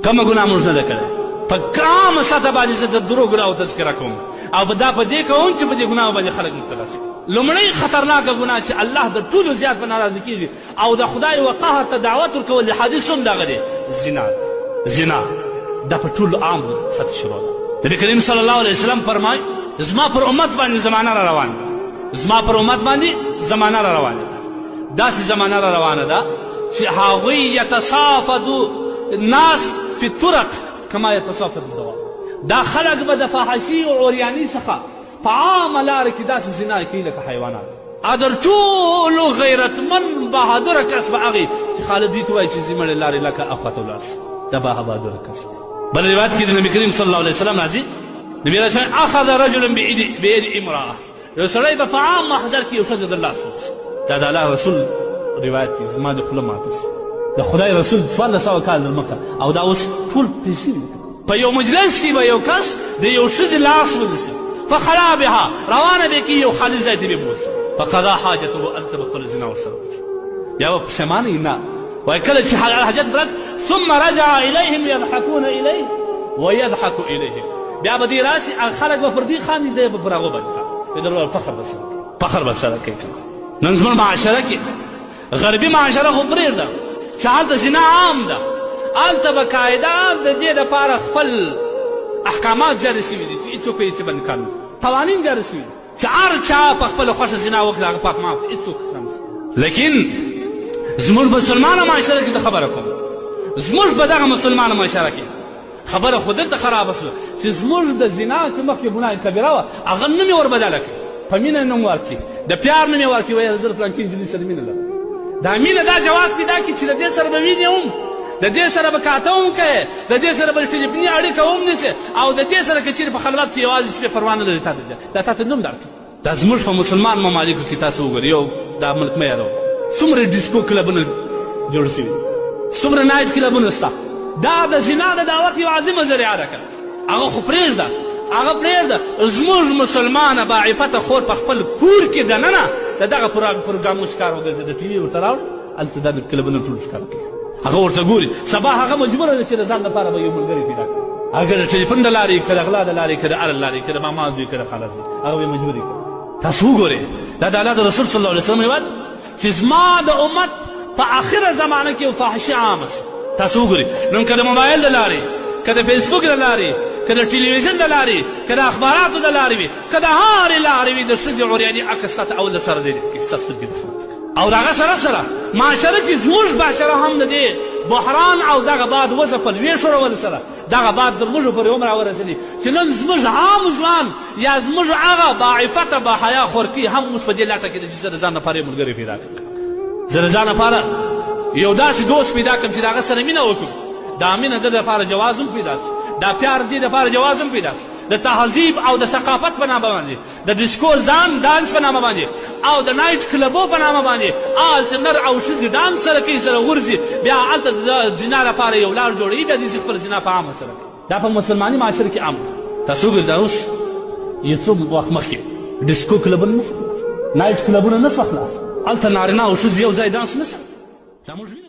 کومه ګناه موږ نه ده کړې؟ په عامه سطح باندې زه د درو ګناهو تذکره کوم او دا په دې کوم چې په دې ګناهو باندې خلک مبتلا شي. لومړۍ خطرناکه ګناه چې الله د ټولو زیات په ناراضي کیږي او د خدای و قهر ته دعوت ورکول دی، حدیث هم دغه دی، زنا ده. زنا دا په ټولو عام سطح شروع ده. نبی کریم صلی الله علیه وسلم فرمایي، زما پر امت باندې زمانه را روانه ده، زما پر امت باندې زمانه را روانه ده، داسې زمانه را روانه ده چې هغوی یتصافد ناس فی الطرق کما یتصافد الدواب، دا خلک به د فحاشي او عریاني څخه په عامه لاره کې داسې زنا کوي لکه حیوانات. تر ټولو غیرتمن بهادره کس به هغه چې خالد دوی ته وایي چې ځي مړې لارې لکه اخوا ته ولاړ شه، دا به بهادره کس دی. بل روایت کې د نبي کریم صلی الله علیه وسلم راځي، نبي علیه السلام اخذ رجل بيد امرأة، یو سړی به په عام محضر کې یو ښځه د لاس ونیسي. دا د الله رسول روایت دی، زما د خوله ماته سي، د خدای رسول 1400 کاله در مخه، او دا اوس ټول پېښ شوي دي. په یو مجلس کې به یو کس د یو ښځې لاس ونیسي، فخلا بها، روانه به یې کړي، یو خالي ځای ته به یې بوځي، فقضا حاجته، هلته به خپله زنا ورسره وکړي، بیا به پښېمانه وي. نه وایي کله چې حاجت برت، ثم رجع الیهم یضحکون الیه ویضحک الیهم، بیا به دوی راشي، هغه خلک به پر دوی خاندي، دی به پر هغو باندې خاندي، درواغ فخر به سره کوي، فخر به سره کوي. نن زموږ معاشره کې غربي معاشره خو پرېږده چې هلته زنا عام ده، هلته به قاعده د دې دپاره خپل احکامات جاري شوي دي چې هېڅوک په هېڅ باندې کار نه کوي، قوانین جاري شوي دي چې هر چا په خپله خوښه زنا وکړه هغه پاک معاف دی، هېڅوک نه نشته. لیکن زموږ مسلمانه معاشره کې زه خبره کوم، زموږ په دغه مسلمانه معاشره کې خبره خو دلته خرابه شوه چې زموږ د زنا چې مخکې ګناه کبیره وه هغه نوم یې وربدله کړي، په مینه نوم ورکړي، د پیار نوم یې ورکړي، وایي زه د فلانکي نجلۍ سره مینه لرم. دا مینه دا جواز پیدا کړي چې د دې سره به وینې هم، د دې سره به کاته هم کوې، د دې سره به ټلیفوني اړیکه هم نیسې، او د دې سره که چېرې په خلوت کې یوازې شپې پروا نه لري، تا ته دا تا ته نوم درکړي. دا زموږ په مسلمان ممالکو کې تاسو وګورئ، یو دا ملک مه یادوم، څومره ډیسکو کلبونه جوړ شوي، څومره نایټ کلبونه شته، دا د زنا د دعوت یو عظیمه ذریعه ده. که هغه خو پرېږده، هغه پرېږده، زموږ مسلمانه باعفته خور په خپل کور کې دننه د دغه پروګرامو ښکار وګرځي، د ټي وي ورته راوړي، هلته دا کلبونه ټول ښکار کوي، هغه ورته ګوري، سبا هغه مجبوره ده چې د ځان لپاره به یو ملګری پیدا کړي، هغه د ټلیفون د لارې، که د غلا د لارې، که د اره لارې، که د ماما زوی، که د خاله زوی، هغه به مجبوري کړي. تاسو وګورئ دا د الله د رسول صلی الله علیه وسلم روایت چې زما د امت په آخره زمانه کې فاحشه عامه شي. تاسو وګورئ نن که د موبایل د لارې، که د فیسبوک د لارې، که د ټلویزیون د لارې، که د اخباراتو د لارې وي، که د هرې لارې وي، د ښځې عریاني عکس تا ته اول له سره دی کې ستا سترګې د خراب کړي. او د هغه سره سره معاشره کې زموږ معاشره هم د دې بحران او دغه باد وځپل، ویې ښورول سره دغه باد تر موږ پورې هم راورسېدی چې نن زموږ عام ځوان یا زموږ هغه باعفته باحیا خورکۍ هم اوس په دې لټه کې ده چې زه د ځان لپاره یو ملګری پیدا کړم، زه د ځان لپاره یو داسې دوست پیدا کړم چې د هغه سره مینه وکړم، دا مینه د لپاره جواز هم پیدا شي، دا پیار دې لپاره جواز هم پیدا شي، د تهذیب او د ثقافت په نامه باندې، د ډیسکو ځان ډانس په نامه باندې او د نایټ کلبو په نامه باندې هلته نر او ښځې ډانس سره کوي، سره غورځي، بیا هلته د زنا لپاره یو لار جوړوي، بیا داسې خپل زنا په عامه سره کوي. دا په مسلماني معاشره کې عام ده. تاسو وګورئ دا اوس یو څو وخت مخکې ډیسکو کلبونه نه سوه خلاص، نایټ کلبونه نه سوه خلاص، هلته نارینه او ښځې یو ځای ډانس نه سره. دا موږ وینو.